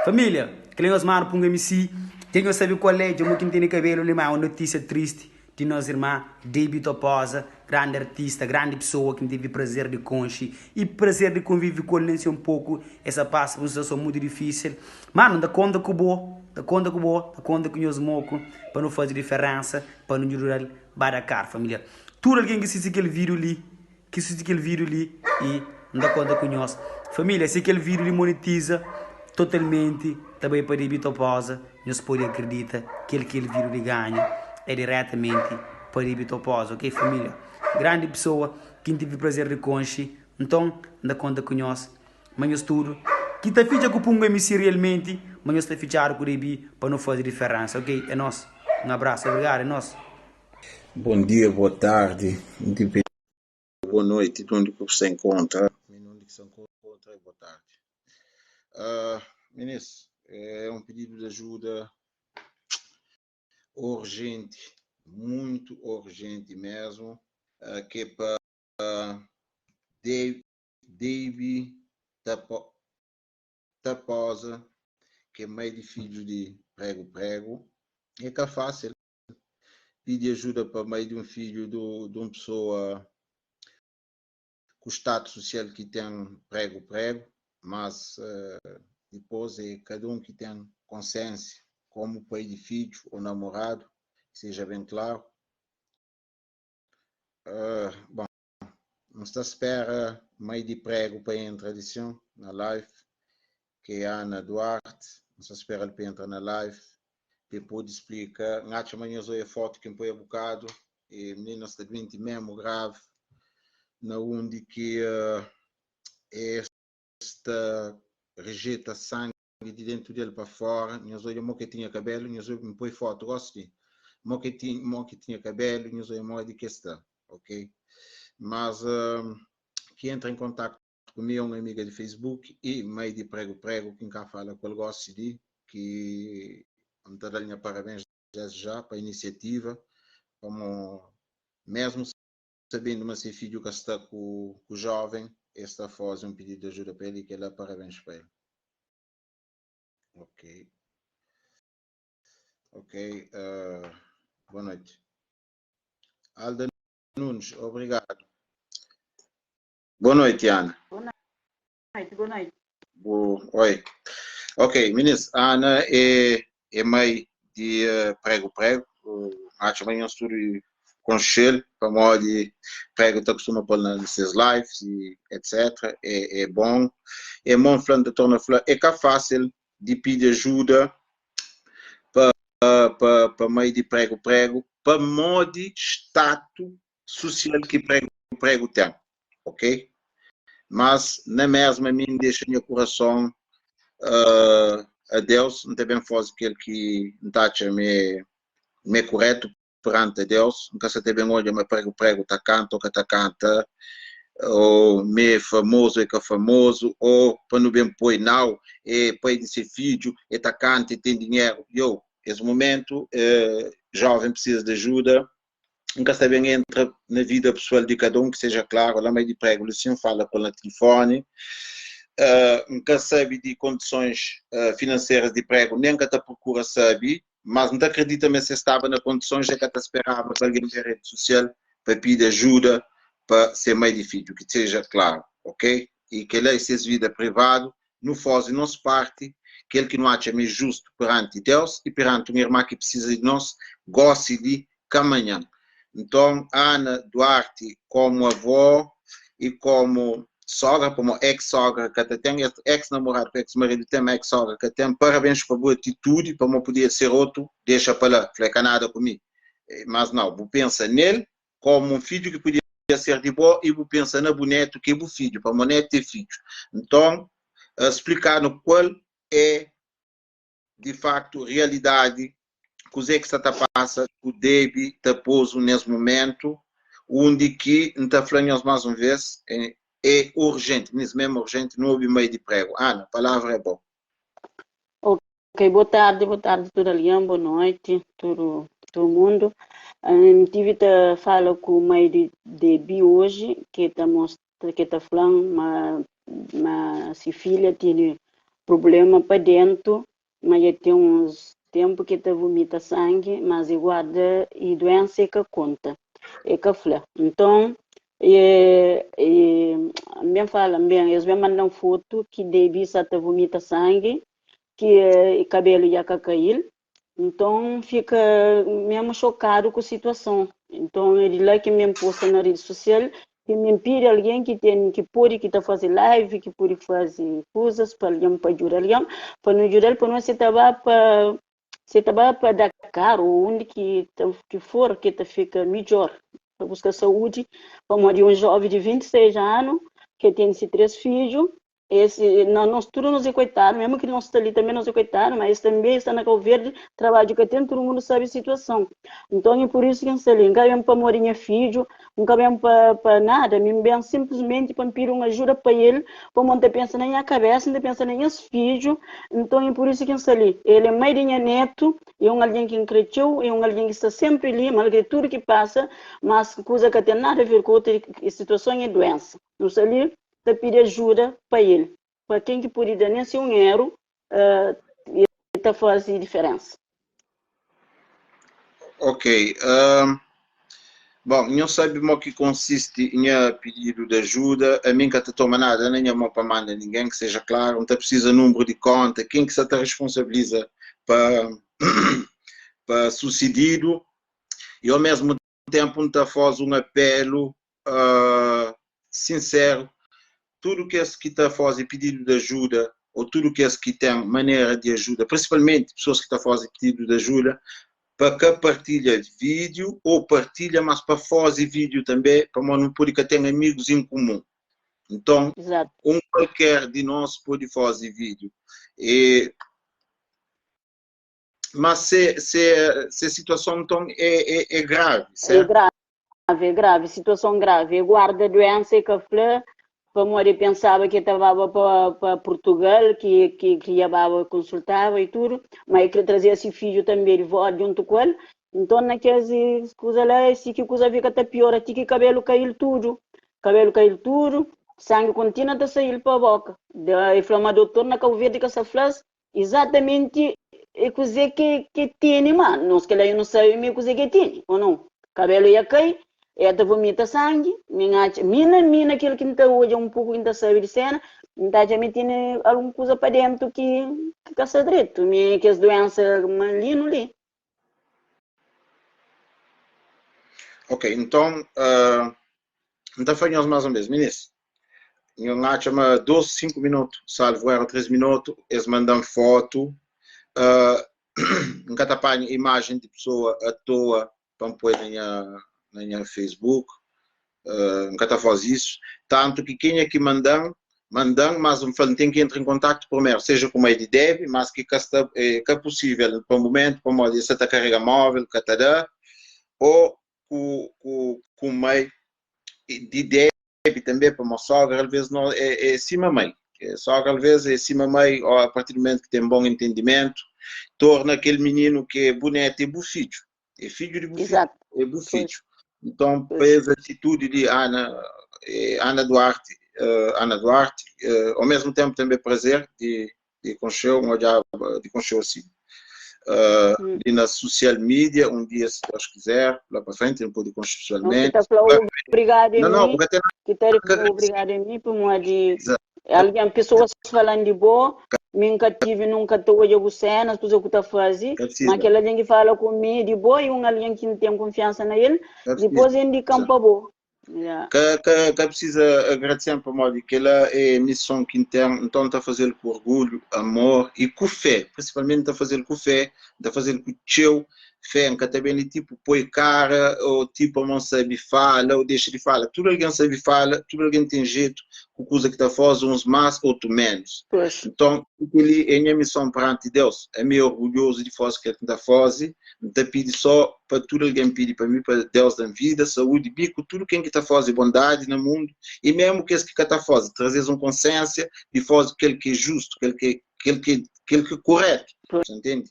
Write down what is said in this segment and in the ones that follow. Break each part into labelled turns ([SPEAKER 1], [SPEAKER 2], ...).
[SPEAKER 1] Família, kel-li é nhos manu Punga MC. Dja nhos sabe kual é, dja mo ki N tene kabelu li, má é un notísia tristi di nos irmã Debbie Toposa, grandi artista, grandi pesoa ki N tevi prazer di konxe i prazer di konvive ku el nen se un poku. El sta pasa pa un situason mutu difísil. Manu, N ta konta ku bo, N ta konta ku bo, N ta konta ku nhos moku pa nu faze diferénsa, pa nu djuda-l ba Dakar, família. Tudu algen ki sisti kel vídiu li, ki sisti kel vídiu li i N ta konta ku nhos. Família, si kel vídiu li monetiza totalmenti ta bai pa Debbie Toposa, nhos pode akredita kel kel vídiu li ganha é diretamenti pa Debbie Toposa, ok família? Grandi pesoa ki N tive prazer di konxe, nton N ta konta ku nhos ma nhos tudu ki ta fitxa ku Pungo MC realmenti ma nhos ta fitxadu ku Debbie pa nu faze diferensa, ok? É nos. Un abrasu, obrigadu, é nos.
[SPEAKER 2] Bom dia, boa tarde, depende boa noite, de onde que você encontra. Onde que se encontra, boa tarde. Uh, Minis, é um pedido de ajuda urgente, muito urgente mesmo, uh, que é para uh, Dave Tapo, Taposa, que é mãe de filho de prego prego, é que é fácil pidi ajuda pa mai di un fidju di un pesoa ku status sosial ki ten pregu pregu, mas dipôs é kada un ki ten konsiénsia komu pai di fidju ô namoradu, seja ben klaru. Bon, N sta spera mai di pregu pa entra li sin na live, ki é Ana Duarte, N sta spera-l pa entra na live pa el pode splika. N atxa ma nhos oia fotu ki N poi abokadu e minina sta duenti memu gravi na undi ki es ta rejeta sangi di dentu del pa fora, nhos odja mo ke tinha kabelu, nhos obi N poi fotu gosi di mo ke tinha, mo ke tinha kabelu, nhos odja modi ke sta, ok? Mas ki entra em kontaktu ku mi é un amiga di Facebook e mai di Prego Prego ki N ka fala ku el gosi di ki N ta dal nha parabens desde já pa inisiativa, pamo mesmu sabendo ma se fidju ka sta ku ku joven e sta faze un pididu di ajuda pa el e kela parabens pa el. Ok. Ok, uh, boa noite. Alda Nunes, obrigado. Boa noite, Ana.
[SPEAKER 3] Boa noite, boa noite.
[SPEAKER 2] Bo, oi. Ok, minis, Ana é, é mãe de uh, Prego Prego. Uh, acho que nhos tudo conhecê-lo, pamodi Prego ta costuma pôr na ses lives e etc. É, é bom. É bom fla, ta torna fla. É ka fácil de pedir ajuda pa, pa, pa mãe de Prego Prego, pamodi status social que Prego Prego tem, ok? Mas na mesma mim deixa nha coração uh, a Deus, não tem bem fazer aquilo que não tá me me correto perante a Deus, nunca se tem bem olha, mas prego prego tá canta ou que tá canta, ou me é famoso é que é famoso, ou para não bem põe não, é pai de ser filho, é tá canta e tem dinheiro. Eu, esse momento, eh, jovem precisa de ajuda, nunca está bem entra na vida pessoal de cada um, que seja claro, lá meio de prego, Luciano fala com o telefone, uh, nunca sabe de condições uh, financeiras de prego, nem que procura sabe, mas não acredita mesmo se estava na condições é que até esperava que alguém da rede social para pedir ajuda para ser mãe de filho, que seja claro, ok? E que ele é vida privado, não faz nossa parte, aquele que não acha mais justo perante Deus e perante uma irmã que precisa de nós, goste de caminhar. Então, Ana Duarte, como avó e como sogra, como ex-sogra que até tem, ex-namorado, ex-marido tem, ex-sogra que tem, parabéns para a boa atitude, para não poder ser outro, deixa para lá, falei, nada comigo. Mas não, vou pensa nele como um filho que podia ser de boa e vou pensa na boneto que é o filho, para o neto ter filho. Então, explicar no qual é de facto realidade coisa que está a passa o Debbie Taposo nesse momento onde que não está falando mais uma vez é, é urgente, nesse mesmo urgente, não houve meio de prego. Ana, a palavra é boa.
[SPEAKER 3] Ok, boa tarde, boa tarde tudo alguém, boa noite, todo, todo mundo. Um, tive a fala com o mãe de Debbie hoje, que está mostra, que está falando, ma, ma se filha tem Problema pa dentu, ma dja ten uns tempu ki e ta vumita sangi, mas e guarda e duensa e ka konta, e ka fla. Nton, e, e, N ben fala, N ben, es ben manda-m fotu ki Debi sa ta vumita sangi, ki kabelu dja ka kai-l, Nton, N fika memu xokadu ku situason. Nton, é di la ki N ben posta na redi sosial, ki N ben pidi algen ki ten, ki pode, ki ta faze live, ki pode faze kuzas pa algen, pa djuda algen, pa nu djuda-l, pa nu se ta ba pa, se ta ba pa Dakar ô undi ki ta, ki for ki ta fika midjor, pa buska saúdi, pamodi un jovem di 26 anu, ki ten se 3 fidju, Esse, na, nos tudo nos é coitado, mesmo que nós está ali também nós é coitado, mas esse também está na Cabo Verde, trabalho que tem, todo mundo sabe a situação. Então é por isso que eu está ali, não bem para morrer minha filho, não bem para nada, mim bem simplesmente para pedir uma ajuda para ele, para montar pensa na minha cabeça, não pensa na meus filhos, então é por isso que eu está ali. Ele é mãe de minha neto, é um alguém que cresceu, é um alguém que está sempre ali, malgré tudo que passa, mas coisa que tem nada a ver com outra situação é doença. Eu está ali, ta pidi ajuda pa el, pa ken ki pudi da nen si un eru, el ta fazi diferensa.
[SPEAKER 2] Ok. Bon, nho sabe mo ki konsisti nha pididu di ajuda. Ami N ka ta toma nada na nha mo pa manda ningen, ki seja klaru. N ta precisa nunbru di konta, ken ki sa ta responsabiliza pa pa susedidu i ao mesmu ténpu N ta faze un apélu sinseru, tudu kes ki ta faze pididu di ajuda ô tudu kes ki ten manera di ajuda, prinsipalmenti pesoas ki ta faze pididu di ajuda, pa ka partilha vídiu ô partilha, mas pa faze vídiu tanbê, pamodi nu pode ka ten amigus en kumun. Nton, un kualker di nos pode faze vídiu. E Mas se, se, se situason nton é, é, é grave,
[SPEAKER 3] É
[SPEAKER 2] certo?
[SPEAKER 3] grave, é grave, situason grave. E guarda duensa e ka fla, pamodi e pensaba ki e ta baba pa, pa Portugal, ki, ki kria baba konsultaba e tudu, ma e kre trazia si fidju tanbe di volta djuntu ku el. Nton na kes kuza la, é si ki kuza fika ta piora ti ki kabelu kai-l tudu. Kabelu kai-l tudu, sangi kontinua ta sai-l pa boka. Da, e fla ma dotor na Kabu Verdi ka sa fla-s Exatamente é kuzê ke ke tene ma nos kela nu sabe mi kuzê ke tene ou não kabelo ia kai ea ta vomita sangue mi n atxa mi na mi na kel ki n ta odja un poku ki n ta sabe di sena n ta atxa mi tene algun kuza pa dentu ki ki ka sta dretu mi kes doensa malinu li.
[SPEAKER 2] Ok, nton N ta fla nhos más un bês, minis, nho N atxa ma dôs, sinku minotu, salvu éra três minotu, es manda-m fotu, N ka ta panha imajen di pesoa atoa pa N poi na nha na nha Facebook, N ka ta faze isu, tantu ki kenha ki manda-m, manda-m, mas N fla N ten ki entra en kontaktu primeru, seja ku mai di Debbie, mas ki ka sta, é ka pusível pa mumentu, pamodi el sta ta karega móvel, ka ta da, ô ku ku ku mai di Debbie tanbe, pamodi sogra alvês no é é sima mai, sogra alvês é sima mai, ó a partir di mumentu ki ten bon entendimentu, torna kel mininu ki é bu netu é bu fidju, é fidju di bu fidju,
[SPEAKER 3] Exato.
[SPEAKER 2] é bu
[SPEAKER 3] Pois.
[SPEAKER 2] fidju. Nton, pa
[SPEAKER 3] Pois.
[SPEAKER 2] es atitudi di Ana, Ana Duarte, Ana Duarte, ao mesmu tenpu tanbe prazer di di konxeu, N odjaba di konxeu asi li na social media, un dia si Deus kizer, la pa frenti nu pode konxe
[SPEAKER 3] Não, ki
[SPEAKER 2] pesoalmenti.
[SPEAKER 3] ta fla obrigado em
[SPEAKER 2] Não, não,
[SPEAKER 3] mi,
[SPEAKER 2] bu ka ten
[SPEAKER 3] ki ta
[SPEAKER 2] nada
[SPEAKER 3] fla
[SPEAKER 2] ka
[SPEAKER 3] obrigado em mi pamodi algen, pessoas falan di bo, mi nka tive nunka ta odja bu cenas, kuza ku ta faze,
[SPEAKER 2] Ka
[SPEAKER 3] ma
[SPEAKER 2] precisa.
[SPEAKER 3] kel algen ki fala ku mi di bo e un algen ki N ten kunfiansa na el,
[SPEAKER 2] Ka
[SPEAKER 3] dipôs el indikan
[SPEAKER 2] precisa.
[SPEAKER 3] pa bo. Yeah.
[SPEAKER 2] Ka, ka, ka precisa agradecê-m pamodi kela é mison ki N ten, nton N ta faze-l ku orgulhu, amor i ku fé, prinsipalmenti N ta faze-l ku fé, N ta faze-l ku txeu fé, N ka ta ben li tipo poi kara ô tipo ma N sabe fala ô dexa di fala, tudu algen sabe fala, tudu algen ten jetu ku kuza ki ta faze, uns más, otu ménus.
[SPEAKER 3] Pois.
[SPEAKER 2] Nton, kel-li é nha mison peranti Deus, ami é orgulhozu di faze kel ki N ta faze, N ta pidi só pa tudu algen pidi pa mi pa Deus da-m vida, saúdi, mi ku tudu ken ki ta faze bondadi na mundu i mésmu kes ki ka ta faze, traze-s un konsénsia di faze kel ki é justu, kel ki kel ki kel ki é korétu, sa ntende?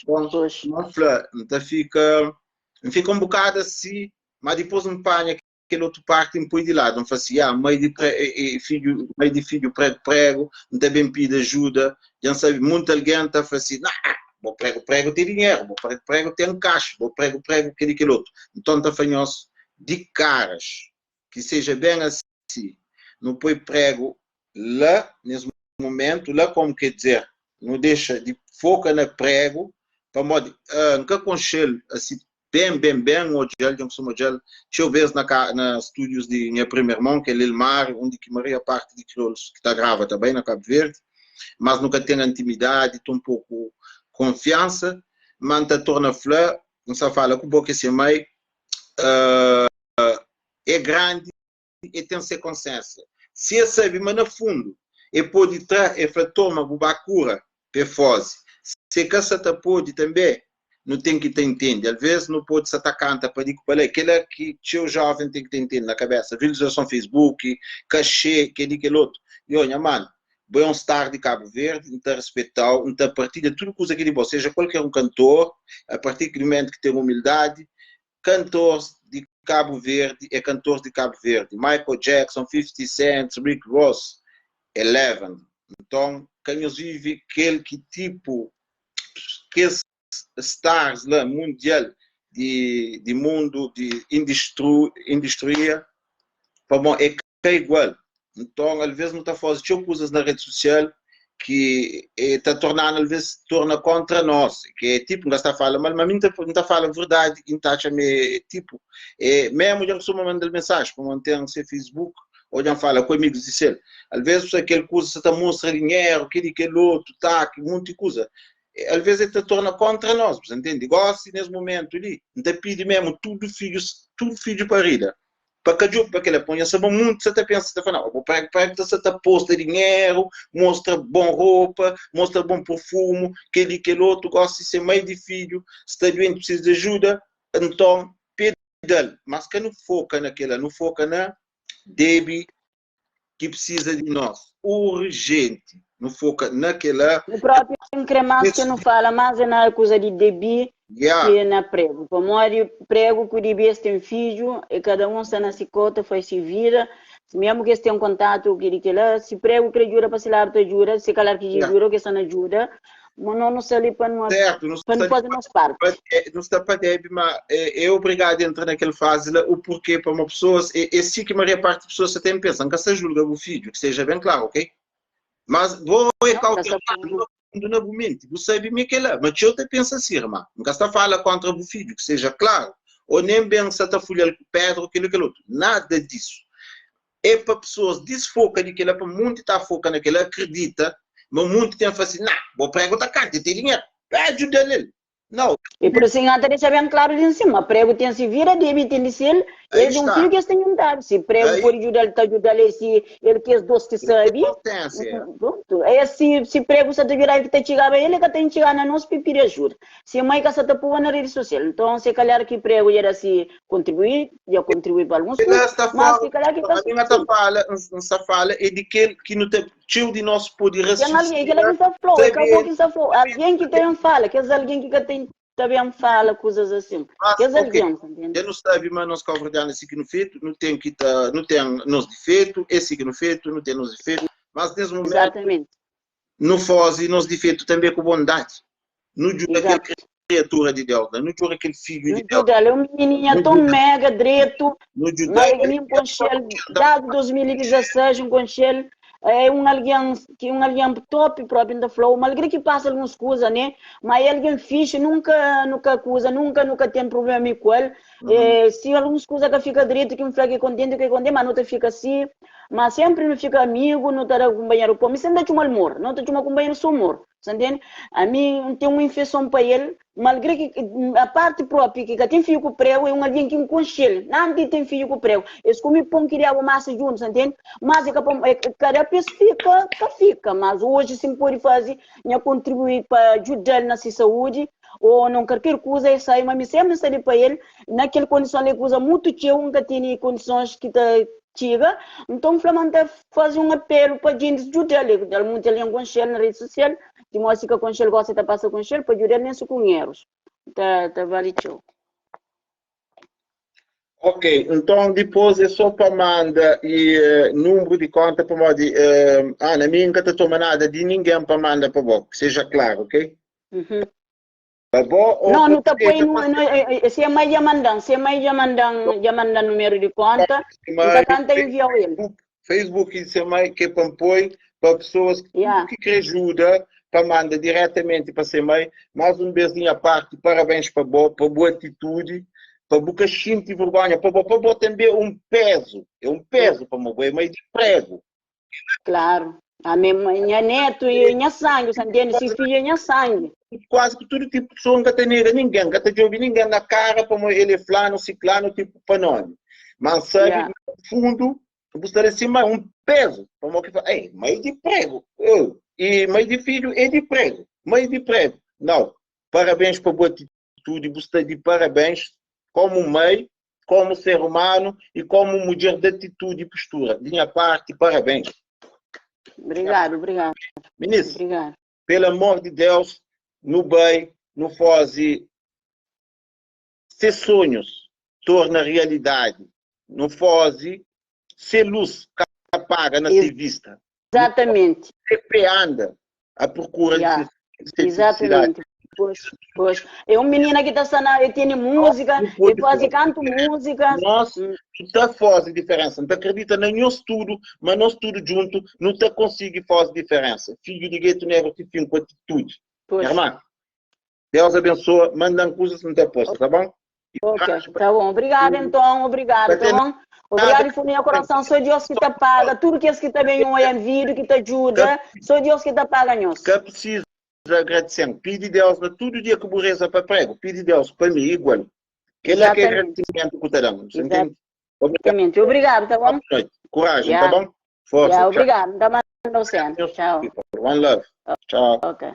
[SPEAKER 2] Nton,
[SPEAKER 3] Pois.
[SPEAKER 2] N fla, N ta fika, N fika un bokadu asi, má dipôs N panha. kel otu parti N poi di ladu, N fla si, ah, mai di pre, e, e, fidju, mai di fidju pregu pregu, N ta ben pidi ajuda, dja N sabe, munti algen ta fla si, nah, bo pregu pregu ten dinheru, bo pregu pregu ten kaxa, bo pregu pregu kel i kel otu. Nton N ta fla nhos di karas, ki seja ben asi, nu poi pregu la nes mumentu la, komu ke dizer, nu dexa di foka na pregu, pamodi N ka konxe-l asi Ben, ben, ben odja-l, dja N kustuma odja-l txeu bês na ka, na stúdius di nha primu irmon, ki é Lil Mário, undi ki maria parti di kriolus ki ta grava ta bai na Kabu Verdi. Mas nu ka ten antimidadi, tonpoku konfiansa. Má N ta torna fla, N sta fala ku bo ki é se mai, é grandi e ten se konsiensia. Si e sabe ma na fundu e pode tra, e fla toma bu ba kura pa e foze. Si e ka sa ta pode tanbe nu ten ki ta intende. Alves nu pode sa ta kanta pa li ku pa la. E kela ki txeu joven ten ki ta intende na kabesa. Visualizason Facebook, kaxe, keli kelotu. Yo nha manu, bo e un star di Kabu Verdi, N ta respetau, N ta partilha tudu kuza ki di bo, seja kualker un kantor, a partir di mumentu ki ten umildadi, Kantors di Kabu Verdi é kantors di Kabu Verdi. Michael Jackson, 50 Cent, Rick Ross, Eleven. Nton ka nhos vive kel ki tipo kes stars la mundial di di mundu di indistru indistria pamo é ka igual. Nton, alvês nu ta faze txeu kuzas na redi sosial ki ta torna-nu alvês torna kóntra nos. Ki é tipu, N ka sta fala mal, má mi N ta fala verdadi i N ta atxa ma é tipu. Mésmu dja N kustuma manda-l mensaji pamodi N ten se Facebook ô dja N fala ku amigus di sel. Alvês bu sabe kel kuza sa ta mostra dinheru, kel-li, kel otu, ta, ki monti kuza. Alvês el ta torna kóntra nos, bu sa ntende? Gósi, nes momentu li, N ta pidi mésmu tudu fidjus, tudu fidju parida, Pa ka djobe pa kela, ponha sa ma munti sa ta pensa, sa ta fla, nau, bo prega, prega ta sa ta posta dinheru, mostra bon ropa, mostra bon purfumu, keli, kel otu, gosi se mai di fidju sta duenti precisa di ajuda, nton pe dal, mas ka nu foka na kela, nu foka na debi ki precisa di nos urgenti, nu foka na kela.
[SPEAKER 3] Nu propi N kre mas ke nu fala mas é na kuza di debi ki na pregu, pamodi pregu ku debi es ten fidju e kada un sta na si kota faz si vida, mesmu ki es ten kontatu ki di kila, si pregu kre djuda pa si ladu ta djuda, si ka ladu ki dja djuda ke sta na djuda, ma no nu sta li pa nu pa nu faze nos parti.
[SPEAKER 2] Nu sta pa debi ma é obrigadu entra na kel fazi la, o porke pa ma pesoas é si ki maria parti pesoas sa ten pensa, N ka sta julga bu fidju, ki seja ben klaru ok. Mas bo é kautelozu na fundu na bu menti, bu sabe mi é kela. Ma txeu ta pensa si, irma. N ka sta fala kontra bu fidju, ki seja klaru, ô nen ben sa ta fulha-l ku pedra ô kel ô kel otu. Nada disu. É pa pesoas disfoka di kela, pa munti ta foka na kela, akredita ma munti ten fla si, Nah, bo pregu ta kanta, el ten dinheru. Ba djuda-l el. Nau.
[SPEAKER 3] E pur isu, N ta dexa ben klaru li nsima, pregu ten si vida, debe ten di sel, es é un fiu ki es ten juntadu. Si pregu pode djuda-l, ta djuda-l, e si el ki es dos ki sabe, prontu. E si, si pregu sa ta djuda-l ki ta txigaba el, e ka ta intxiga na nos pi pidi ajuda. Si mai ka sa ta puba na redi sosial. Nton, se kalhar ki pregu dja da si kontribui, dja kontribui pa alguns kuza, mas si kalhar ki ka
[SPEAKER 2] suficienti. N sta fala é di kel ki nu ta txeu di nos pode
[SPEAKER 3] Ten algen, é kel-la ki N sta fla-u, é ka bo ki N sta fla-u, algen ki ta ben fala, kes algen ki ka ten ta ben fala kuzas asin,
[SPEAKER 2] Mas,
[SPEAKER 3] kes
[SPEAKER 2] ok,
[SPEAKER 3] algen, sa ntende?
[SPEAKER 2] dja nu sabe ma nos kauverdianu é si ki nu fetu, nu ten ki ta, nu ten nos difetu, é si ki nu fetu, nu ten nos difetu, mas nes mumentu
[SPEAKER 3] Exatamente.
[SPEAKER 2] nu faze nos difetu tanbe ku bondadi, nu djuda kel
[SPEAKER 3] Exato.
[SPEAKER 2] kriatura di Deus la, nu djuda kel fidju
[SPEAKER 3] Nu
[SPEAKER 2] di Deus,
[SPEAKER 3] djuda-l, é un minininha
[SPEAKER 2] nu
[SPEAKER 3] ton
[SPEAKER 2] djuda-l,
[SPEAKER 3] mega dretu,
[SPEAKER 2] nu
[SPEAKER 3] ma
[SPEAKER 2] djuda-l,
[SPEAKER 3] mi N konxe-l desdi 2016, N konxe-l, é un algen ki un algen top propi N ta fla-u, malgre ki pasa alguns kuza ne, ma é algen fixi, nunka nu ka kuza, nunka nu ka ten prublema mi ku el, é, si alguns kuza ka fika dretu ki N fla ki kontenti ki kontenti, ma nu ta fika si, ma senpri nu fika amigu, nu ta da kunpanheru pon, mi senpri N ta txoma-l mor, nu ta txoma kunpanheru so mor. Sa ntende? Ami N ten un infeson pa el, malgre ki a parti propi ki ka ten fidju ku pregu, é un algen ki N konxe-l, antis di ten fidju ku pregu. Es kume pon ki diabu masa djuntu, sa ntende? Mas é ka pa, é kada pes fika, ka fika. Mas oji si N pode faze nha kontribui pa djuda-l na si saúdi o non kalker kuza, el sabe ma mi senpri N sta li pa el. Na kel kondison li, kuza mutu txeu, N ka tene kondisons ki ta txiga. Nton N fla ma N ta Faze un apelu pa djentis djuda-l. E dal munti algen konxe-l na redi sosial, di modi si ka konxe-l gosi ta pasa konxe-l pa djuda-l nen si ku un erus. Ta ta vali txeu.
[SPEAKER 2] Ok, nton dipôs é só pa manda e eh, número di konta pamodi eh, Ana, mi N ka ta toma nada di ningen pa manda pa bo, que seja claro, ok?
[SPEAKER 3] Uhum.
[SPEAKER 2] Pa bo ou
[SPEAKER 3] Não,
[SPEAKER 2] pa
[SPEAKER 3] não tá
[SPEAKER 2] quem
[SPEAKER 3] põe
[SPEAKER 2] ta
[SPEAKER 3] no,
[SPEAKER 2] pa
[SPEAKER 3] no, eh, eh, se a mãe já mandam, se a mãe já mandam, já mandam número de conta,
[SPEAKER 2] se
[SPEAKER 3] não tá
[SPEAKER 2] mãe,
[SPEAKER 3] canta enviar ele.
[SPEAKER 2] Facebook, Facebook e se mãe que é pa poi pa pessoas que tudo
[SPEAKER 3] Yeah.
[SPEAKER 2] que quer ajuda pa manda diretamente pa se mãe. Mais um vez minha parte, parabéns pa bo, pa boa atitude, pa bu ka xinti vergonha, pa bo, pa bo também um peso, é um peso pa bo, é mãe de prego.
[SPEAKER 3] Claro. A minha, minha neto e minha sangue, você entende? Se filho é minha sangue.
[SPEAKER 2] Quase que tudo tipo de pessoa nunca tem nega ninguém, nunca te ouve ninguém na cara como ele é flano, ciclano, tipo panone. Mas sabe,
[SPEAKER 3] Yeah.
[SPEAKER 2] no fundo, você está acima um peso. Como que fala, ei, mãe de prego, eu, e mãe de filho é de prego, mãe de prego. Não, parabéns para a boa atitude, você está de parabéns como mãe, como ser humano e como mulher de atitude e postura. De minha parte, parabéns.
[SPEAKER 3] Obrigado, obrigado.
[SPEAKER 2] Ministro,
[SPEAKER 3] Obrigado.
[SPEAKER 2] pelo amor de Deus, no bem, no foze, se sonhos torna realidade, no foze, se luz que apaga na se vista.
[SPEAKER 3] Exatamente.
[SPEAKER 2] Sempre anda à procura
[SPEAKER 3] Yeah.
[SPEAKER 2] de se, de felicidade.
[SPEAKER 3] Exatamente. Pois, pois. É um menino que está na, ele tem música,
[SPEAKER 2] Não pode
[SPEAKER 3] ele quase
[SPEAKER 2] fazer.
[SPEAKER 3] canto música.
[SPEAKER 2] Nós
[SPEAKER 3] Hum.
[SPEAKER 2] não tá fazendo diferença, não acredita nem nosso estudo, mas nós tudo junto não tá consegue fazer diferença. Filho de gueto negro que fica com atitude.
[SPEAKER 3] Pois.
[SPEAKER 2] Irmã, Deus abençoa, manda coisas não te posta, tá bom? E
[SPEAKER 3] Ok,
[SPEAKER 2] traz pra-
[SPEAKER 3] tá bom. Obrigada então, obrigado, tá bom? Obrigado de fundo do meu coração. Sou Deus que te paga. Tudo que esse que também olha vídeo, que te ajuda, sou Deus que te paga, nós.
[SPEAKER 2] Que precisa agradecer. Pede Deus na todo dia que você reza para prego, pede Deus para mim igual. Que ele é que é
[SPEAKER 3] Exatamente.
[SPEAKER 2] agradecimento que te damos, você entende? Obrigado.
[SPEAKER 3] Exatamente. Obrigado, tá bom?
[SPEAKER 2] Boa noite. Coragem,
[SPEAKER 3] Yeah.
[SPEAKER 2] tá bom? Força.
[SPEAKER 3] Yeah,
[SPEAKER 2] Tchau.
[SPEAKER 3] obrigado. Tá mandando você. Tchau.
[SPEAKER 2] One love. Tchau.
[SPEAKER 3] Ok.